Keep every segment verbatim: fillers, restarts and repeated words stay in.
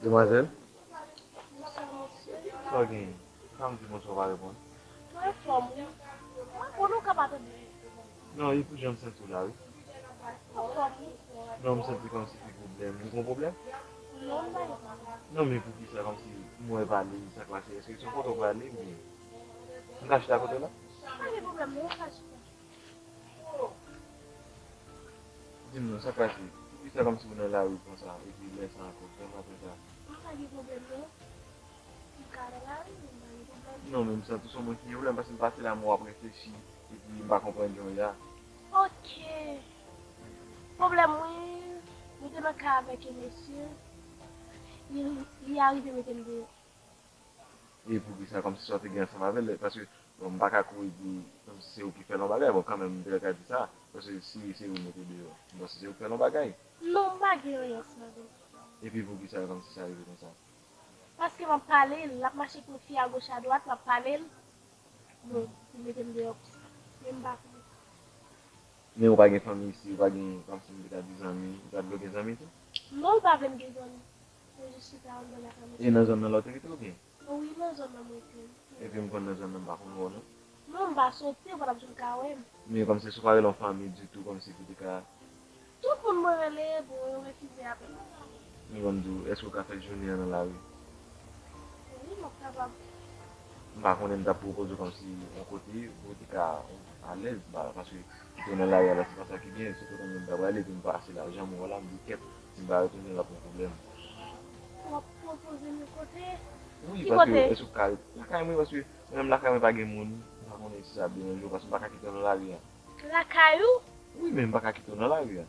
Demwazèl? Sa w genyen? Sa m di bonswa w pa reponn? Mwen anfòm wi. Mwen bon, ou ka pa tande. Non, e pou jan m santi w la wi. Anfòm wi. Non, m santi kòmsi gen pwoblèm. Ou gen pwoblèm? Non, m pa gen pwoblèm. Non, men poukisa kòmsi m wè pale, sa k pase? Èske se yon kote w prale oubyen? M ka chita kote w la? Pa gen pwoblèm, non, ou ka chita. Di m non, sa k pase? Poukisa kòmsi w nan lari konsa, epi lè sa ankò, lè maten sa? M pa gen pwoblèm, non. M ka nan lari, m pa gen pwoblèm. Non, men m santi w se yon moun ki gen pwoblèm, paske m pase la, m wè w ap reflechi, epi m pa konprann jan w ye a. Ok. Pwoblèm mwen, mwen te nan kay avèk yon mesye, li, li arive mete m deyò. E poukisa, kòmsi sa w te gen ansanm avè l? Paske, bon, m pa ka kouri di, kòmsi se ou ki fè l yon bagay. Bon, kanmenm, m te ka di sa, paske si se ou mete deyò, m panse se ou ki fè l yon bagay. Non, m pa gen anyen ansanm avè l. Epi poukisa, kòmsi sa rive konsa? Paske m ap pale l, l ap mache pou fi agoch adwat, m ap pale l. Bon, li mete m deyò pou sa. Men m pa konnen. Men ou pa gen fanmi isi, ou pa gen, kòmsi m te ka di zanmi, ou ta dwe gen zanmi tou? Non, l pa vle m gen zanmi. Mwen jis chita anndan lakay mwen. E nan zòn nan la w te rete oubyen? Wi, nan zòn nan mwen rete. Epi m konn nan zòn nan m pa konn wè w non. Non, m pa soti, ou pa t ap janm ka wè m. Men kòmsi si w pa rele yon fanmi ditou, kòmsi pou te ka Tout moun mwen rele, bon, yo refize apèl mwen. Mwen ban m di w, èske w ka fè jounen an nan lari? Wi, m ap kapab. M pa konnen, m t ap pwopoze w kòmsi yon kote pou w te ka alèz, ba, paske kite w nan lari a la, se pa sa ki byen, se kote mwen m ta prale, epi m pase lajan, m wè la, m di, kèt, si m pa retounen, l ap yon pwoblèm. W ap pwopoze m yon kote? Wi, paske èske w ka ret lakay mwen, paske mwen menm lakay mwen pa gen moun, m pa konnen si sa ap deranje w, paske m pa ka kite w nan lari a. Lakay ou? Wi, men m pa ka kite w nan lari a.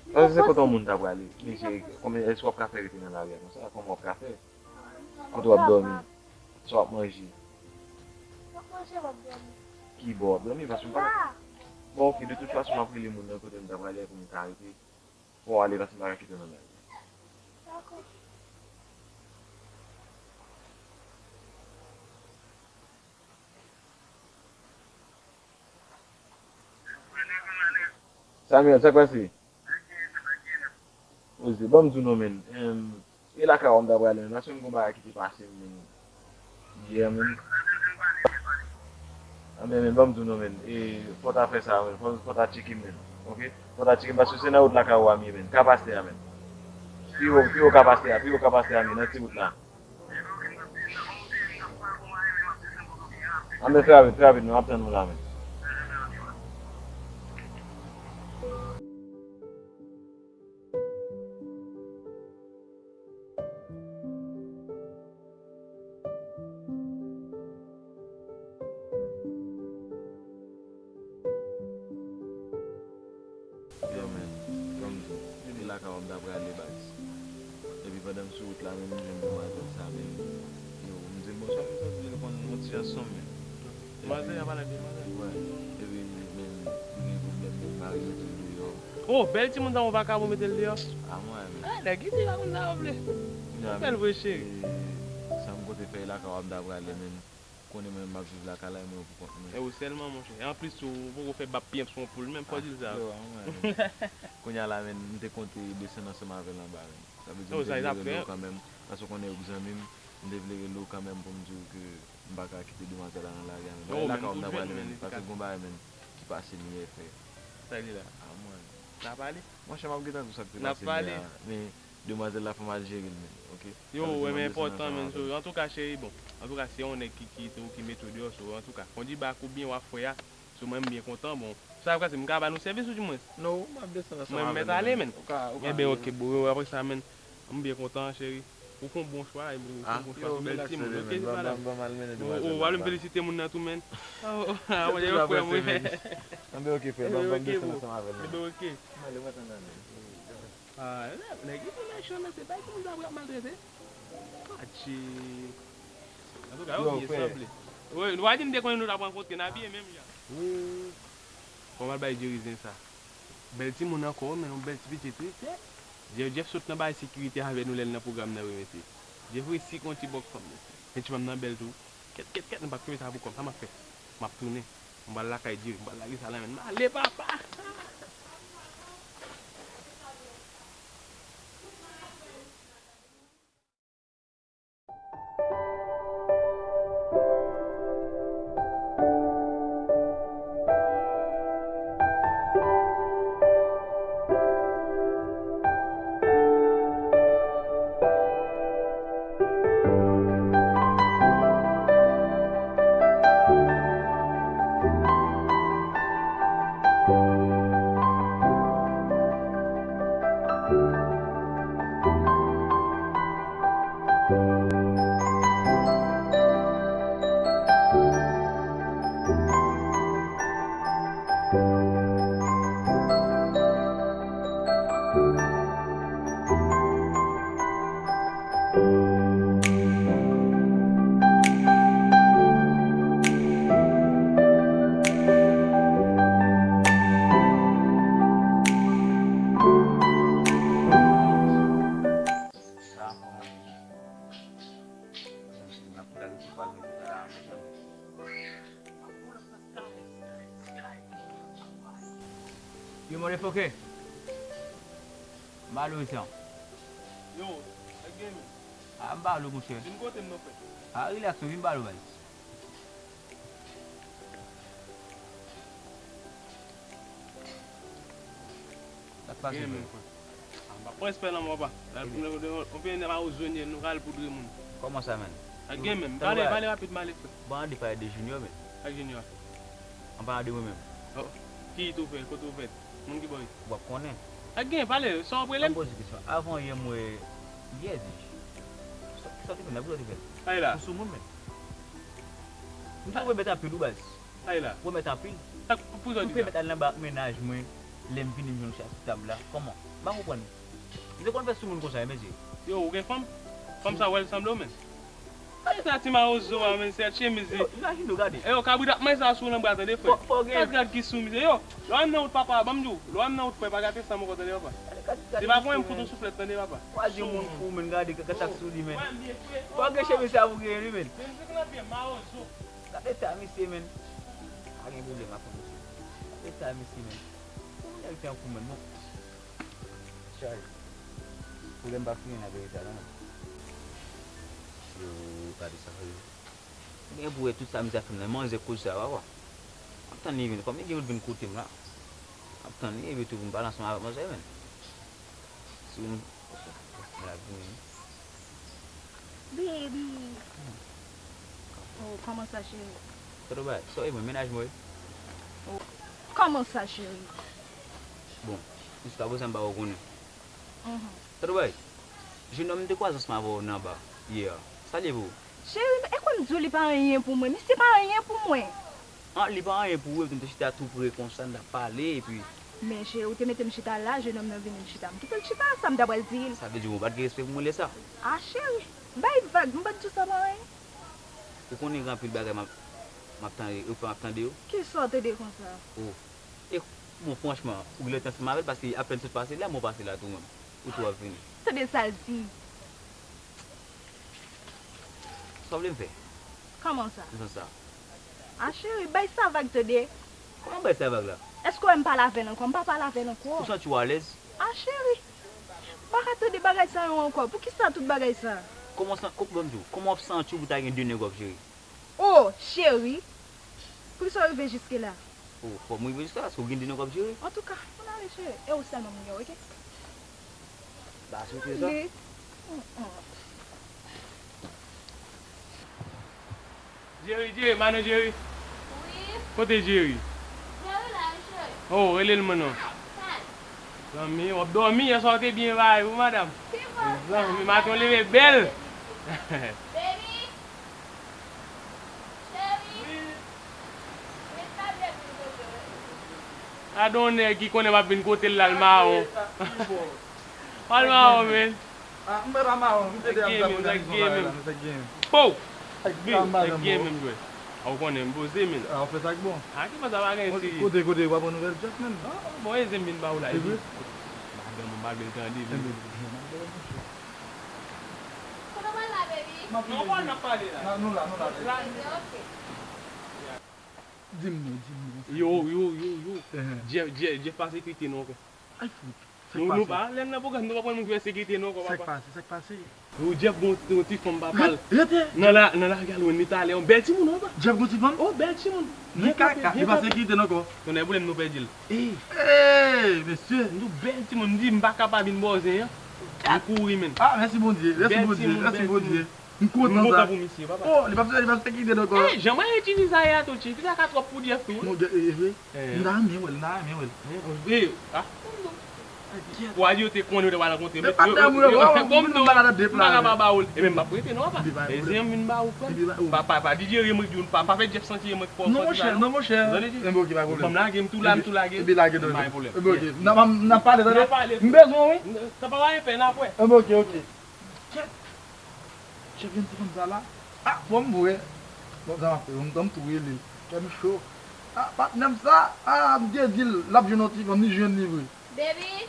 Paske se kote yon moun ta prale. Men se, kòman, èske w ap ka fè rete nan lari a konsa? Kòman w ap ka fè? Kote w ap dòmi? Sa w ap manje? M ap manje, m ap dòmi. Ki bò w ap dòmi? Paske m pa ka. Bon, ok, de tout fason, m ap rele moun nan kote m ta prale pou m ka rete. Fò w ale, paske m pa ka kite w nan lari a. Dakò. Samuel, sa k pase? Oze, ban m di w non, men. Em, e lakay w m ta prale, men. Paske m gon bagay ki te pase m, men. Yè, men. Anben, men, ban m di w non, men. E, fò w ta fè sa, men. Fò, fò w ta tcheke m, men. Oke? Fò w ta tcheke m, paske se nan wout lakay ou a m ye, men. Ka pastè a, men. Pi wo, pi wo ka pastè a, pi wo ka pastè a, men. Nan ti wout la. Anben, fè rapid, fè rapid, men, m ap tann ou la, men. Yo, men, ban m di w, e lakay w m ta prale, baz. Epi pandan m sou wout la, men m jwenn demwazèl sa, men, yo, m di l bonswa, men m santi l konn yon ti jan sou mwen. Demwazèl, y ap pale ak demwazèl? Wè. Epi, men, li gen pwoblèm, men m mare mete l deyò. Oh, bèl timoun sa, yon vakabon mete l deyò? A mwen, men. Ah, nèg iti pa konn sa yo vle. Bèl vre, cheri. E, sa m konte fè, e lakay w m ta prale, men. Konnen mwen menm m ap viv lakay la, e mwen pou kont mwen. E ou sèlman, monchè. E anplis tou, ou poko fè bap pyèp sou yon poul menm, fò w di l sa. Ah, yo, a mwen menm. Kounye a la, men, m te konte desann ansanm avè l anba, men. Sa vle di m te vle rele w kanmenm, paske w konnen ou k zanmi m, m te vle rele w kanmenm pou m di w ke m pa ka kite demwazèl la nan lari a, men. Bagay lakay w m ta prale, men, paske gon bagay, men, ki pase m yè, frè. Sa li la? A mwen. N ap pale? Monchè, m ap gentan di w sa k te pase m yè a, men demwazèl la fò m al jere l, men, oke? Yo, wè, men enpòtan, men, so, antouka, cheri, bon, antouka, se yon nèg ki, ki, ki mete w deyò, so, antouka, kondiba ak ou byen w ap fè a, so, mwen, m byen kontan, bon, sa, m ka ba nou sèvis ou di mwens? Non, m ap desann ansanm avè nou, men. Mwen, m mèt ale, men. Enben, oke, bon, yo, apre sa, men, m byen kontan, cheri. Ou fè yon bon chwa, ou fè yon bon chwa, se yon bèl timoun, oke, se pa la. Ou, ou, w ap felisite moun nan tou, men. Oh, oh, ah, mwen, yo, frè mwen. Enben, oke, frè, ban m desann ansanm avè l, men. Enben, oke. M ale, mwen tann nan, men. Ah, nèg, li konn aksyon nan, se pa yon moun sa pou y ap maltrete. Patje. Antouka, yo byen sanble. Wi, nou pa di m te konnen nou t ap rankontre, n abiye menm jan. Wi. Fò m al bay Jerry zen sa. Bèl timoun ankò, men yon bèl ti pitit, wi. Jeff, Jeff sot nan bay sekirite avè nou lè l nan pwogram nan, wi, mesye. Jeff resi kon ti bòk fanm, mesye. Men ti fanm nan bèl tou. Kèt, kèt, kèt, nou pa kenbe sa pou kò m, sa m ap fè? M ap tounen. M pral lakay Jerry, m pral lage sa la, men. M ale, papa! Yo, motherfucker. M ba l wi, san. Yo, sa k gen menm? A, m ba l wi, monchè. Vin kote m non, frè. A, relax, wi, m ba l wi, baz. Sa k pase, frè? Frè. A, m pa pran respè nan mwen, papa. Ou vin nan mawozo, nou ka al poudre moun. Kòman sa, menn? Sa k gen menm? Pale, pale rapid, m ale, frè. Bon, an de pale de Junior, menn. Sa k Junior? An palan de mwen menm. Oh, ki it ou fè? Kote ou fèt? Moun ki ba w it? W ap konnen. Sa k gen? Pale, sa w ap rele m? Ann poze kesyon. Avan yè m wè, yè di. Sa, sa w te fè la? Poukisa w te fè l? Kay la. Ou sou moun menm. M twouve w mèt anpil wi baz. Kay la. Ou mèt anpil. Sa k pou, pou sa w di sa? M fè mèt al nan ba ak mennaj mwen, lè m vini m jwenn w chita sou tab la. Kòman? M pa konprann. M te konn fè sou moun konsa wi, mesye. Yo, ou gen fanm? Fanm sa wè l sanble w menm. Gade sa ti mawozo a, men, sèt chemiz li. Yo, imajine w gade. E yo, kabrit ap manje sa sou nan bra, tande, frè. Fò, fò gen. Gad, gad ki sou misye. Yo, lè w nan wout papa, ban m di w, lè w nan wout frè, pa gate san m ankò, tande, papa. Gade, gade, gade. Se pa pou yon kout yon souflèt, tande, papa. Twazyèm moun fou, men, gade, gade sa k sou li, men. Fò gen chemiz sa pou gen li, men. Menm se nan pye mawozo. Gade ta misye, men. Pa gen pwoblèm ak misye. Gade ta misye, men. Pou nèg tankou, men, bon. Chay. Pwoblèm pa fini nan verite la, non. Yo, gade sa, yo. Gen pou wè tout sa misye ap fè m nan, manzè koz sa, papa. M ap tann li vin, kòm li gen pou l vin kote m la. M ap tann li, epi tou pou m pale ansanm avèk manzè, menn. Si w, men l ap vini. Baby. Oh, kòman sa, cheri? Sa tou bay, sa w, e mwen, mennaj mwen. Oh, kòman sa, cheri? Bon, jiska prezan m pa wè w konnen. Mhm. Sa tou bay, jenòm m te kwaze ansanm avè w nan ba yè a. Sa l ye pou ou? Cheri, e kwè m di w li pa anyen pou mwen. Misye pa anyen pou mwen. An, li pa anyen pou ou, epi m te chita tou pre konsa, n t ap pale, epi. Men cheri, ou te mete m chita la, jenòm nan vini m chita. M kite l chita, sa m ta pral di l? Sa vle di ou pa t gen respè pou mwen lè sa? A cheri, bay vag, m pa t di w sa pa anyen. Ou konnen gen anpil bagay m ap, m ap tande, ou pa m ap tande yo? Kisa w tande konsa? Oh. E, bon, franchman, ou genlè te ansanm avè l, paske apèn sot pase la, mwen pase la tou menm. Ou tou ap vini. Tande sa l di. Sa w vle m fè? Kòman sa? Nan sans sa. A cheri, bay sa vag tande. Kòman bay sa vag la? Èske w wè m pale avè l ankò? M pa pale avè l ankò. Ou santi w alèz? A cheri, m pa ka tande bagay sa yo ankò. Poukisa tout bagay sa? Kòman sa, kòman, ban m di w, kòman w ap santi w pou ta gen de nèg w ap jere? Oh, cheri, poukisa w rive jiske la? Oh, fò m rive jiska la, paske w gen de nèg w ap jere. Antouka, ann ale, cheri. E ou sèlman m gen, oke? Ba sou sa. Ann ale. Mm, mm. Jerry, Jerry, Madan Jerry. Wi. Kote Jerry? Jerry la, wi, cheri. Oh, rele l mwen non. Kay. Zanmi, w ap dòmi, yè swa w te byen vare, wi, madanm. Ki bò sa? Zanmi, maten w leve bèl. Baby. Cheri. Wi. Met tablèt vin kote w. Gade yon nèg ki konnen m ap vin kote l la, l mawon. Al mawon, men. Ah, m pa mawon, m te de ap gade moun nan ki son bagay la, men sa k gen. Po! Sa k gen menm jwè. A, ou konnen m poze, men. Ah, ou fè sa k bon. Ah, ki fè sa pa gen seri. Kote, kote, w ap pran nouvèl jet, men. Ah, bon, e zen m vin ba ou la, epi. Madanm ou pa vle l tande, men. Kote w pral la, baby? Non, w pral n ap pale la. Nou la, nou la, baby. Ok. Di m non, di m non. Yo, yo, yo, yo. Jeff, Jeff, Jeff pa sekirite non, frè. Ay, fout. Nou, nou pa, lè n nan pwogram, nou pa pran moun ki fè sekirite non, papa. Sa k pase, sa k pase? Yo, Jeff gon, gon ti fanm, papa l. Rete, rete. Nan la, nan la galwen, li talè, yon bèl timoun, papa. Jeff gon ti fanm? Oh, bèl timoun. Li pa sekirite non, kò. Tonnè boulem, nou pèdi l. Ey. Ey, mesye. Nou bèl timoun, m di, m pa kapab vin bò zen an. M kouri, men. Ah, mèsi Bondye, mèsi Bondye, mèsi Bondye. M kontan sa. M kontan pou misye, papa. Oh, li p ap, li p ap sekirite non, kò. Eh, jan mwen itilize a tou, tchif, sa ka twòp pou Jeff tou. Mon Dieu, eh, eh. M ta renmen wè l, m ta renmen wè l. Eh, ah. Pou a di yo te konnen yo te pral rankontre. Men pa t damou yo, bon, m pa la dèp la. M pa ka pa ba ou l. E men m p ap rete non, papa. E zen m vin ba ou, frè. Pa, pa, pa di Jerry mwen di w, pa, pa fè Jeff santi mwen fò. Non, monchè, non, monchè. Enben, ok, pa pwoblèm. Fanm lage m tou la, m tou lage. Epi lage dòmi. Pa gen pwoblèm. Enben, ok. N ap, n ap pale, tande. M bezwen w, wi. Sa pa anyen, pè, n ap wè. Enben, ok, ok. Kèt! Chèf, gen ti fanm sa la. Ah, bon, m vre. Bon, sa m ap fè, m, m tou rele l. Kè m cho. Ah, patnè m sa, ah, m te di l, l ap jwenn yon ti fanm, li jwenn li vre. Baby.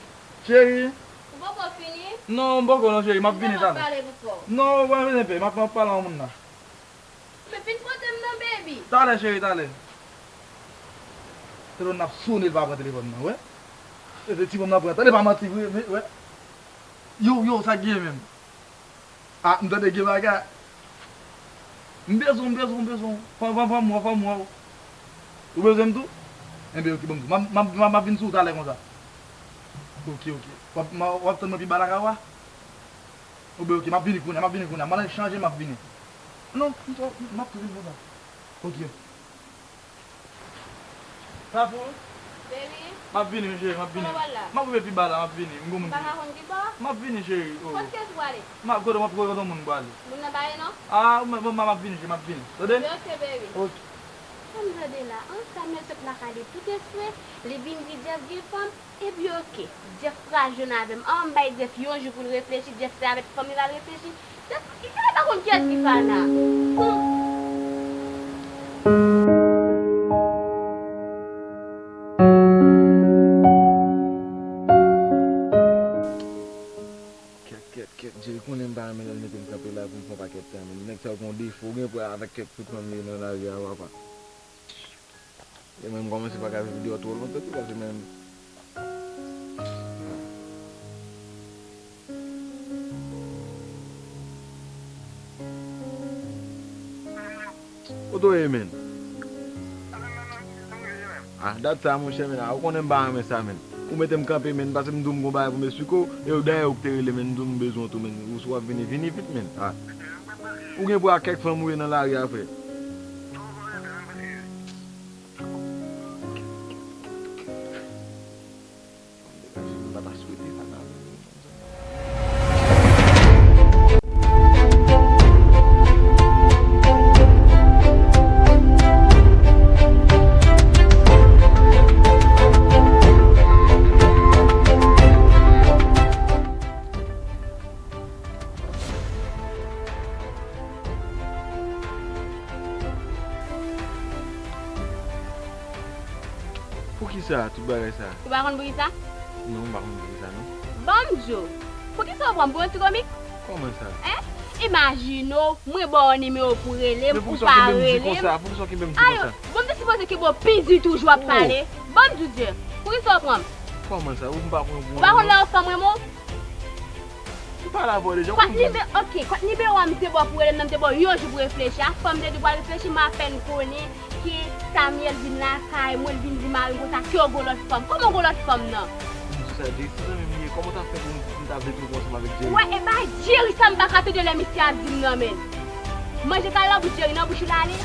Cheri. Ou poko fini? Non, m poko non, cheri, m ap vini talè. Non, ou pa bezwen pè, m ap, m ap pale a yon moun la. Men vin kote m non, baby. Talè, cheri, talè. Telefòn nan ap sonnen, l pa pran telefòn nan, wè. Se ti bon m nan pran. Tande pa manti vre, men, wè. Yo, yo, sa k gen menm? Ah, m tande gen bagay. M bezwen w, m bezwen w, m bezwen w. Fò, fò, fò m wè w, fò m wè w. Ou bezwen m tou? Enben, ok, ban m tou. M ap, m ap, m ap, m ap vin sou ou talè konsa. Ok, ok. W ap, m a, w ap tann mwen pi ba lakay ou a? Enben, ok, m ap vini kounye a, m ap vini kounye a. M ann chanje, m ap vini. Non, m, m ap tou vin konsa. Ok. Sa pou ou? Baby. M ap vini, wi, cheri, m ap vini. Kòman w al la? M ap rive pi ba la, m ap vini. M gon moun. M pa ka konn ki bò? M ap vini, cheri. Oh. Kote w prale? M ap, kote, m ap, kote moun prale. Moun nan pa gen non? Ah, m, m, m, m ap vini, cheri, m ap vini. Tande? Enben, ok, baby. Ok. Sa m tande la, an, Samuel sot lakay li tout espre, li vin di Jeff gen fanm, epi ok, Jeff pral jwenn avè m. An, m bay Jeff yon jou pou l reflechi, Jeff se avèk fanm li l al reflechi. Jeff, li genlè pa konn kiyès ki Fana. Hum. Kèt, kèt, kèt. Jerry konnen m pa renmen lè l mete m kanpe la pou m fè yon pakèt tan, men nèg sa yo gen yon defo, gen pou avèk kèk tout fanm li nan lari a, papa. E mwen, m kòmanse pa ka fè videyo twò lontan tou, paske mwen, kote w ye, menn? Ah, dat sa, monchè, menn. Ah, ou konnen m pa renmen sa, menn. Ou mete m kanpe, menn, paske m di w m gon bagay pou m esplike w. E dayè ou ki te rele, menn, m di w m bezwen w tou, menn. Ou si w ap vini, vini vit, menn. Ah. Ou gen pou ak kèk fanm ou ye nan lari a, frè. Fanm degaje, m pa ta swete sa nan vi m. Poukisa tout bagay sa? Ou pa konn poukisa? Non, m pa konn poukisa, non. Ban m di w. Poukisa w pran m pou yon ti komik? Kòman sa? Hein? Imajine w, mwen ba w nimewo pou rele m, ou pa rele m. Men poukisa w kenbe m di konsa? Poukisa w kenbe m di konsa? Ayo, bon, m te sipoze kenbe w pi di toujou ap pale. Ban m di w, Jeff. Poukisa w pran m? Kòman sa? Ou m pa pran pou yon... Ou pa konn lè yon fanm renmen w? M pale avè w deja, ou konn sa. Kwat nimewo, ok, kwat nimewo a m te ba w pou rele m nan, m te ba w yon jou pou reflechi. A fanm te di w pral reflechi, m apèn konnen ke Samuel vin lakay mwen, l vin di mari m konsa ke w gon lòt fanm. Kòman w gon lòt fanm nan? M di sa, Jerry se zanmi m li ye. Kòman w ta fè pou m, pou m ta vle twouve ansanm avèk Jerry? Wè, e pa Jerry sa m pa ka tande lè misye ap di m nan, menn. Manje kal nan bouch Jerry, nan bouch ou l ale.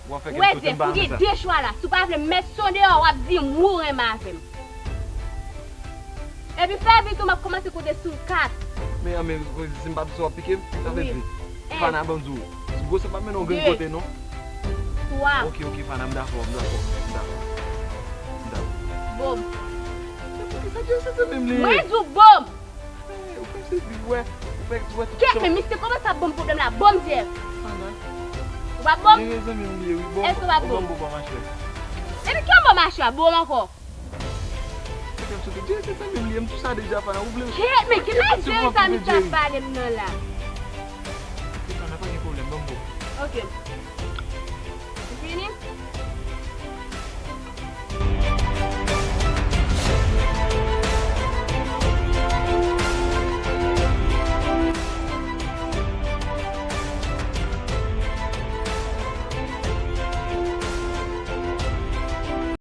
W ap fè kèk kote m pa renmen sa. Wè, Jeff, ou gen de chwa la. Si w pa vle m mèt son deyò, w ap di m ou renmen avè m. Epi fè vit ou, m ap kòmanse konte sou kat. Men, men, si m pa di sa w ap pike m, sa vle di. Wi. En. Fana, ban m di w. Gwosè p ap mennen w grenn kote, non. Twa. Ok, ok, Fana, m dakò, m dakò, m dakò. M dakò. Bòm. Men poukisa Jerry se zanmi m li ye? Mwen di w bòm! Ou fè se di, wè, ou fè di, wè tout... Kèt, men misye kòmanse ap ban m pwoblèm la, bòm Jeff. Fana. Ou p ap bòm? Jerry zanmi m li ye, wi, bòm. Èske w p ap bòm? Bòm, bòm, bòm, machè. Epi kiyès bò machè a? Bòm ankò. Se kèm sou tou. Jerry se zanmi m li ye, m di w sa deja, Fana, ou vle... Kèt, men ki lè Jerry sa misye ap pale m nan la? Fana, pa gen pwoblèm, ban m bo. Ok.